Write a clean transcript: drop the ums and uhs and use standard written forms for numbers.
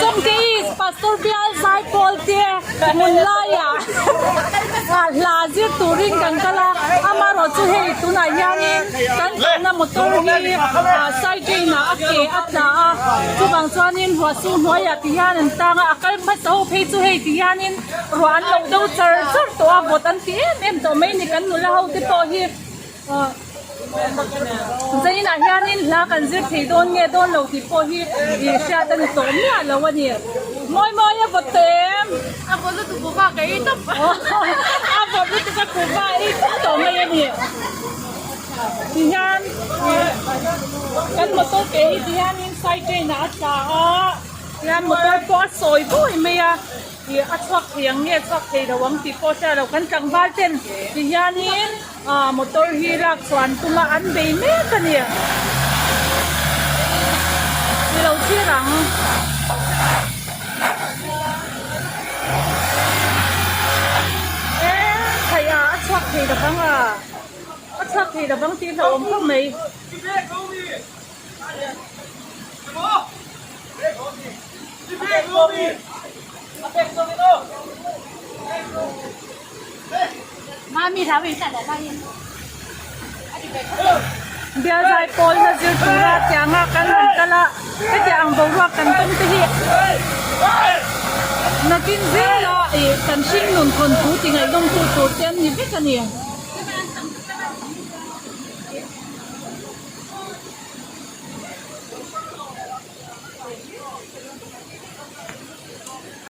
Chawngte East Pastor Bial Zaipawl te hmun laiah hla zir turin kan kal a, amaherawh chu hei tunah hianin kan kalna motor hi side drain ah a ke a tla a, chuvang chuanin ruah su hnuaiah ti hian an tang a, a kal hmasa ho phei chu hei ti hianin ruah an lo do char char tawh a, vawt an ti em em tawh mai a ni kan nula ho te pawh hi. Zainah hianin hla kan zir thei dawn nge dawn lo tih pawh hi ih hriat a ni tawh miah lo a ni. Mawi mawi a vawt tawh em? A vawt lutuk kuhva ka ei tawp. A vawt lutuk a kuhva a ei tawp tawh mai a ni. Tihian ih kan motor ke hi tihianin side train ah a tla a, tihian motor pawh a sawi bawi mai a. Ih a chhuak thei ang nge chhuak thei lo ang tih pawh hria lo kan tlangval ten tihianin ah motor hi lak chhuah an tum a an bei mek a ni. Ni lo thlir ang. Eee theih ah a chhuak thei lo vang a a chhuak thei lo vang tih hlauhawm khawp mai. Bialzai pawl na zir tura tianga kan han kal a, hetiang ang boruak kan tum te hi nakin zela ih kan hringnun thawnthu ti ngaihnawmtu tur te an ni vek a ni.